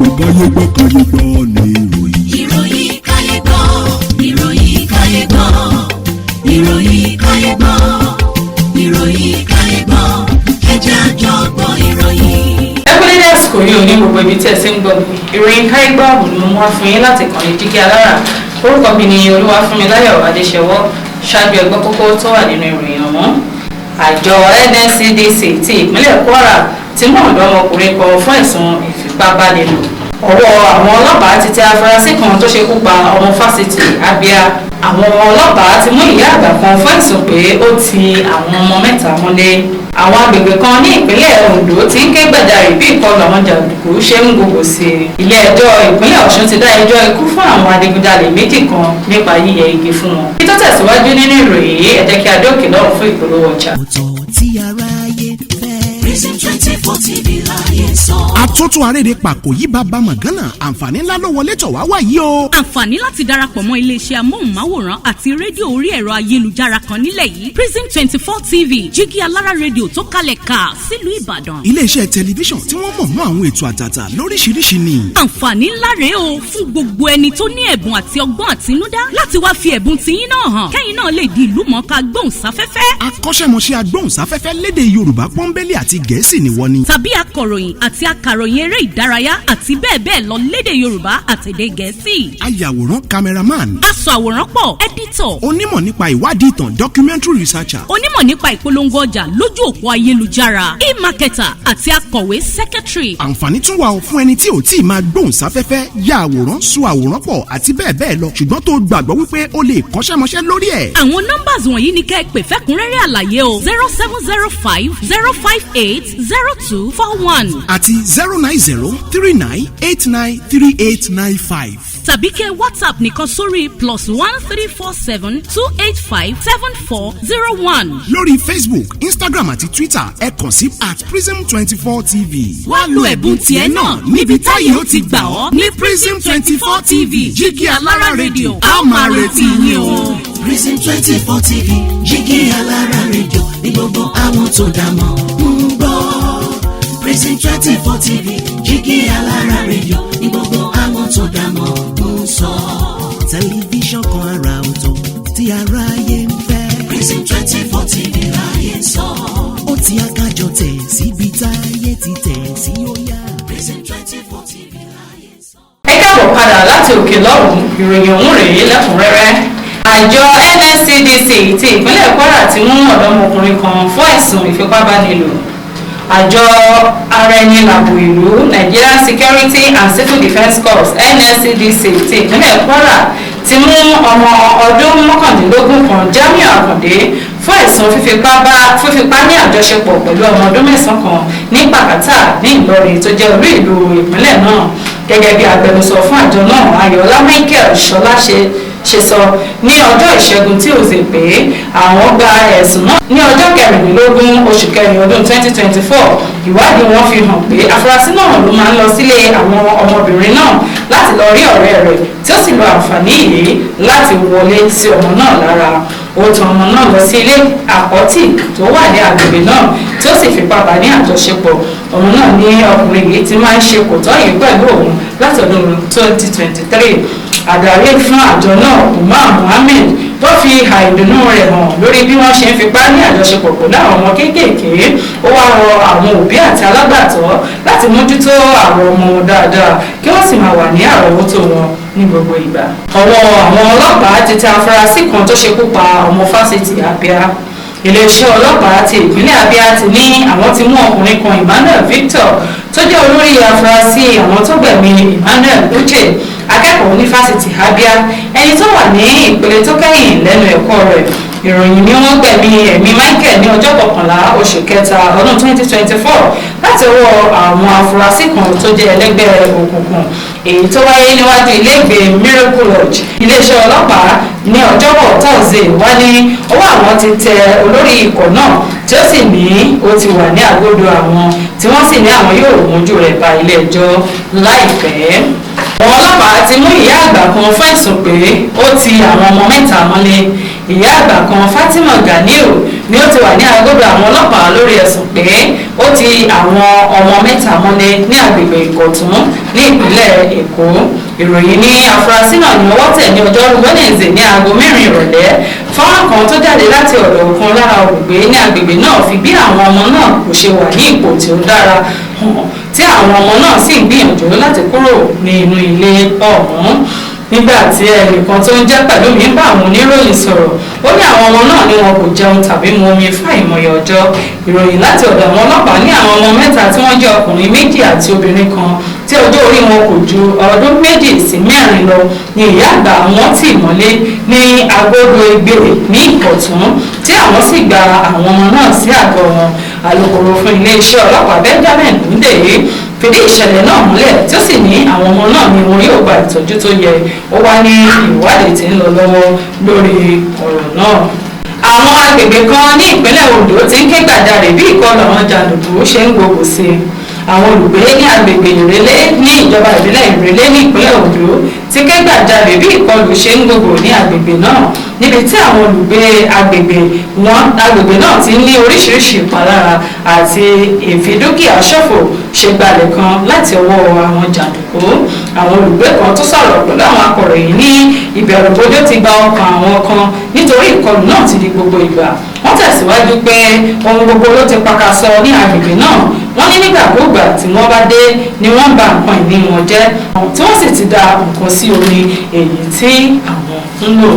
Gbọ́ káyé gbọ́, káyé gbọ́ ní ìròyìn. Ìròyìn káyé gbọ́, ìròyìn káyé gbọ́, ìròyìn káyé gbọ́, ìròyìn káyé gbọ́, ẹ jẹ́ a jọ gbọ́ ìròyìn. Ẹ kú dédé àsìkò yìí ò ní gbogbo ibi tí ẹ ti ń gbọ́ mi. Ìròyìn káyé gbọ́ ọ̀hún ni mo mú wá fún yín láti kàn ní Jígí Alára. Orúkọ mi ni Olúwafúnmiláyọ̀ Adéṣẹwọ́. Ṣáájú, ẹ gbọ́ kókó tó wà nínú ìròyìn ọ̀hún. Àjọ NSCDC ti ìpínlẹ̀ Kwara ti mú ọ̀dọ́mọkùnrin kan fún ẹ̀sùn ìfipábánilò. Ọwọ́ àwọn ọlọ́pàá ti tẹ afurasí kan tó ṣekú pa ọmọ fásitì Abia. Àwọn ọlọ́pàá ti mú ìyá àgbà kan fún ẹ̀sùn pé ó ti àwọn ọmọ mẹ́ta mọ́lé. Àwọn agbègbè kan ní ìpínlẹ̀ Ondo ti ń ké gbàjarè bí ìkọlù àwọn jàǹdùkú ṣe ń gbogbo sí i. Ilé ẹjọ́ ìpínlẹ̀ Ọ̀ṣun ti dá ẹjọ́ ikú fún àwọn adigunjalè méjì kan nípa yíyẹ igi fún wọn. Kí tó tẹ̀síwájú nínú ìròyìn yìí, ẹ jẹ́ kí a dé òkè lọ́hùn fún ìpolówó ọjà. Ọ̀tọ̀ tí aráyé fẹ́. Prism 24 TV láyé sọ. Àtúntò àrèrè pàkó yí bàbá mọ̀gánà, àǹfààní ńlá ló wọlé tọ̀ wá wá yìí o. Àǹfààní láti darapọ̀ mọ́ iléeṣẹ́ amóhùnmáwòrán àti rédíò orí ẹ̀rọ ayélujára kan nílẹ̀ yìí, Prism 24 TV, Jígí Alára rédíò tó kalẹ̀ ká sílùú Ìbàdàn. Iléeṣẹ́ tẹlifíṣàn tí wọ́n mọ̀ mọ́ àwọn ètò àtàtà lóríṣiríṣi ni. Àǹfààní ńlá rèé o fún gbogbo ẹni tó ní ẹ̀bùn àti ọgbọ́n àtinúdá láti wá fi ẹ̀bùn tiyín náà hàn, kẹ́yìn náà lè di ìlú mọ̀ọ́ká gbóhùnsáfẹ́fẹ́. Akọ́ṣẹ́mọṣẹ́ agbóhùnsáfẹ́fẹ́ lédè Yorùbá pọ́nbélé àti Gẹ̀ẹ́sì ni wọ́n ní. Tàbí akọ̀ròyìn àti akàròyìn eré ìdárayá àti bẹ́ẹ̀ bẹ́ẹ̀ lọ lédè Yorùbá àtèdè Gẹ̀ẹ́sì. Ayàwòrán, cameraman. Aṣọ àwòrán pọ̀, editor. Onímọ̀ nípa ìwádìí ìtàn, documentary researcher. Onímọ̀ nípa ìpolongo ọjà lójú òpó ayélujára, e-marketer, àti akọ̀wé, secretary. Àǹfààní tún wà fún ẹni tí ò tí ì máa gbóhùnsáfẹ́fẹ́, ya àwòrán, sọ àwòrán pọ̀ àti bẹ́ẹ̀ bẹ́ẹ̀ lọ, ṣùgbọ́n tó gbàgbọ́ wípé ó lè kọ́ṣẹ́mọṣẹ́ lórí ẹ̀. Àwọn numbers wọ̀nyí ni kẹ́ ẹ pè fẹ́kúnrẹ́rẹ́ àlàyé o: 07050580241 àti 09039893895. Tàbí kẹ́ WhatsApp nìkan sórí +13472857401. Lórí Facebook, Instagram àti Twitter, ẹ kàn sí @prism24tv. Wá lo ẹ̀bùn tiẹ̀ náà níbi táyé ó ti gbà ọ́ ní Prism 24 TV, Jígí Alára rédíò. A ó máa retí yín o. Prism 24 TV, Jígí Alára rédíò ní gbogbo àwọn tó dá mọ̀ ń gbọ́. Prism 24 TV, Jígí Alára rédíò ní gbogbo àwọn tó dá mọ̀ ń sọ. Tẹlifíṣàn kan àrà ọ̀tọ̀ tí aráyé ń fẹ́. Prism 24 TV láyé sọ. Ó ti akájọ tẹ̀ síbi táyé ti tẹ̀ sí, ó yá. Prism 24 TV láyé sọ. Ẹ káàbọ̀ padà láti òkè lọ́hùn. Ìròyìn ọ̀hún rèé lẹ́kùnrẹ́rẹ́. Àjọ NSCDC ti ìpínlẹ̀ Kwara ti mú ọ̀dọ́mọkùnrin kan fún ẹ̀sùn ìfipábánilò. Àjọ ara ẹni làbò ìlú, Nigerian Security and Civil Defence Corps, NSCDC, ti ìpínlẹ̀ Kwara ti mú ọmọ ọdún 19 kan, Jamiu Akande, fún ẹ̀sùn fífipá ní àjọṣepọ̀ pẹ̀lú ọmọ ọdún 9 kan ní Pàkátà ní Ìlọrin tó jẹ́ olú ìlú ìpínlẹ̀ náà. Gẹ́gẹ́ bí agbẹnusọ fún àjọ náà, Ayọ̀ọ́lá Michael Ṣọlá, ṣe sọ ní ọjọ́ Ìṣẹ́gun Tuesday pé àwọn gba ẹ̀sùn náà ní ọjọ́ 24 oṣù kẹrin ọdún 2024. Ìwádìí wọn fi hàn pé afurasí náà ló máa ń lọ sílé àwọn ọmọbìnrin náà láti lọ rí ọ̀rẹ́ rẹ̀, tí ó sì lo àǹfààní yìí láti wọlé sí ọmọ náà lára. Ó tan ọmọ náà lọ sí ilé àpọ́tì tó wà ní agbègbè náà, tí ó sì fipá bá ní àjọṣepọ̀. Ọmọ náà ní ọkùnrin yìí ti máa ń ṣe kò tọ́ yìí pẹ̀lú òun láti ọdún 2023. Adarí fún àjọ náà, Umar Muhammed, tó fi àìdùnnú rẹ̀ hàn lórí bí wọ́n ṣe ń fipá ní àjọṣepọ̀ pẹ̀lú àwọn ọmọ kéékèèké. Ó wá rọ àwọn òbí àti alágbàtọ́ láti mójútó àwọn ọmọ wọn dáadáa, kí wọ́n sì máa wà ní àrọ́wọ́tó wọn ní gbogbo ìgbà. Ọwọ́ àwọn ọlọ́pàá ti tẹ afurasí kan tó ṣekú pa ọmọ fásitì Abia. Iléeṣẹ́ ọlọ́pàá ti ìpínlẹ̀ Abia ti ní àwọn ti mú ọkùnrin kan, Emmanuel Victor, tó jẹ́ olórí afurasí àwọn tó gbẹ̀mí Emmanuel Uche, akẹ́kọ̀ọ́ ní fásitì Abia, ẹni tó wà ní ìpele tó kẹ́yìn lẹ́nu ẹ̀kọ́ rẹ̀. Ìròyìn ni wọ́n gbẹ̀mí ẹ̀mí Michael ní ọjọ́ 11 oṣù kẹta ọdún 2024 láti ọwọ́ àwọn afurasí kan tó jẹ́ ẹlẹ́gbẹ́ òkùnkùn, èyí tó wáyé níwájú iléègbé Miracle Lodge. Iléeṣẹ́ ọlọ́pàá ní ọjọ́bọ̀ Thursday wá ní ọwọ́ àwọn ti tẹ olórí ikọ̀ náà, tí ó sì ní ó ti wà ní àgọ́dọ̀ àwọn, tí wọ́n sì ní àwọn yóò mójú rẹ̀ ba ilé ẹjọ́ láìpẹ́. Àwọn ọlọ́pàá ti mú ìyá àgbà kan fún ẹ̀sùn pé ó ti àwọn ọmọ mẹ́ta mọ́lé. Ìyá àgbà kan, Fatima Ganiu, ni ó ti wà ní agodo àwọn ọlọ́pàá lórí ẹ̀sùn pé ó ti àwọn ọmọ mẹ́ta mọ́lé ní agbègbè Ìkọ̀tún ní ìpínlẹ̀ Èkó. Ìròyìn ní afurasí náà ní ọwọ́ tẹ̀ ní ọjọ́rú Wednesday ní aago 4 ìrọ̀lẹ́. Fọ́nrán kan tó jáde láti ọ̀dọ̀ ọ̀kan lára olùgbé ní agbègbè náà fi bí àwọn ọmọ náà kò ṣe wà ní ipò tí ó dára hàn, tí àwọn ọmọ náà sì ń gbìyànjú láti kúrò ní inú ilé ọ̀hún. Nígbà tí ẹnìkan tó ń jẹ́ pẹ̀lú mi ń bá àwọn oníròyìn sọ̀rọ̀, ó ní àwọn ọmọ náà ní wọn kò jẹun tàbí mu omi fún àìmọye ọjọ́. Ìròyìn láti ọ̀dọ̀ àwọn ọlọ́pàá ní àwọn ọmọ mẹ́ta tí wọ́n jẹ́ ọkùnrin méjì àti obìnrin kan tí ọjọ́ orí wọn kò ju ọdún 2 sí 4 lọ ní ìyá àgbà wọn tì mọ́lé ní Agbódo Ìgbè ní Ìkọ̀tún, tí àwọn sì gba àwọn ọmọ náà sí àgọ́ wọn. Alūkkóró fún iléeṣẹ́ ọlọ́pàá, Benjamin Hundeyin, fìdí ìṣẹ̀lẹ̀ náà múlẹ̀, tí ó sì ní àwọn ọmọ náà ni wọn yóò gba ìtọ́jú tó yẹ. Ó wá ní ìwádìí tí ń lọ lọ́wọ́ lórí ọ̀rọ̀ náà. Àwọn agbègbè kan ní ìpínlẹ̀ Ondo ti ń ké gbàjarè bí ìkọlù àwọn jàǹdùkú ṣe ń gbogbo sí i. Àwọn olùgbé ní agbègbè Ìrẹ̀lẹ̀ ní ìjọba ìbílẹ̀ Ìrẹ̀lẹ̀ ní ìpínlẹ̀ Ondo ti ké gbàjarè bí ìkọlù ṣe ń gbogbo ní agbègbè náà, níbi tí àwọn olùgbé agbègbè wọn agbègbè náà ti ní oríṣiríṣi ìpalára àti ìfidúkìá ṣòfò ṣe gbalẹ̀ kan láti ọwọ́ àwọn jàǹdùkú. Àwọn olùgbé kan tó sọ̀rọ̀ pẹ̀lú àwọn akọ̀ròyìn ní ìbẹ̀rùbojo ti gba ọkàn àwọn kan nítorí ìkọlù náà ti di gbogbo ìgbà. Wọ́n tẹ̀síwájú pé ohun gbogbo ló ti pakasọ ní agbègbè náà. Wọ́n ní nígbàkúùgbà tí wọ́n bá dé ni wọ́n ń ba nǹkan ìní wọn jẹ́, tí wọ́n sì ti da nǹkan sí omi èyí tí àwọn ń lò.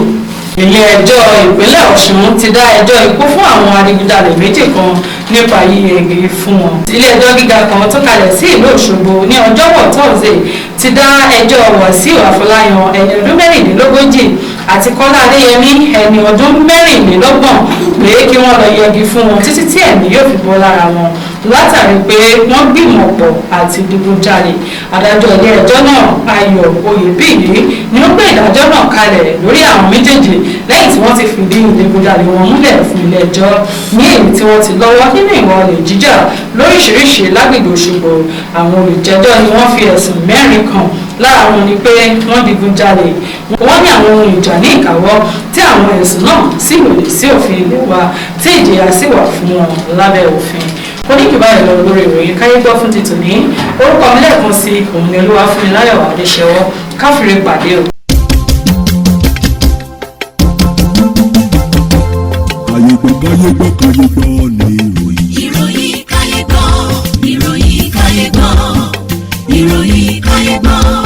Ilé ẹjọ́ ìpínlẹ̀ Ọ̀ṣun ti dá ẹjọ́ ikú fún àwọn adigunjalè méjì kan nípa yíyẹgi fún wọn. Ilé ẹjọ́ gíga kan tó kalẹ̀ sí ìlú Òṣogbo ní ọjọ́bọ̀ Tọ́sídẹ̀ẹ́ ti dá ẹjọ́ Wàsíù Àfọláyàn, ẹni ọdún 36, àti Kọ́lá Adéyẹmí, ẹni ọdún 24, pé kí wọ́n lọ yẹgi fún wọn títí tí ẹ̀mí yóò fi bọ́ lára wọn látàrí pé wọ́n gbìmọ̀ pọ̀ àti digunjalè. Adájọ́ ilé ẹjọ́ náà, Ayọ̀ Oyèbíyì, ni ó gbé ìdájọ́ náà kalẹ̀ lórí àwọn méjèèjì lẹ́yìn tí wọ́n ti fìdí ìdigunjalè wọn múlẹ̀ fún ilé ẹjọ́, ní èyí tí wọ́n ti lọ́wọ́ nínú ìwà olè jíjà lóríṣiríṣi lágbègbè Òṣogbo. Àwọn olùjẹ́jọ́ ni wọ́n fi ẹ̀sùn mẹ́rin kàn. Lára wọn ni pé wọ́n digunjalè, wọ́n ní àwọn ohun ìjà ní ìkáwọ́, tí àwọn ẹ̀sùn náà sì lòdì sí òfin ilé wa, tí ìjìyà sì wà fún wọn lábẹ́ òfin. Kò ní jù báyìí lọ lórí ìròyìn káyé gbọ́ fún ti tòní. Orúkọ mi lẹ́ẹ̀kan sí òun ni Olúwafúnmiláyọ̀ Adéṣẹwọ́. Káfíńrè pàdé o. Káyé gbọ́, káyé gbọ́, káyé gbọ́ ní ìròyìn. Ìròyìn káyé gbọ́, ìròyìn káyé gbọ́, ìròyìn káyé gbọ́.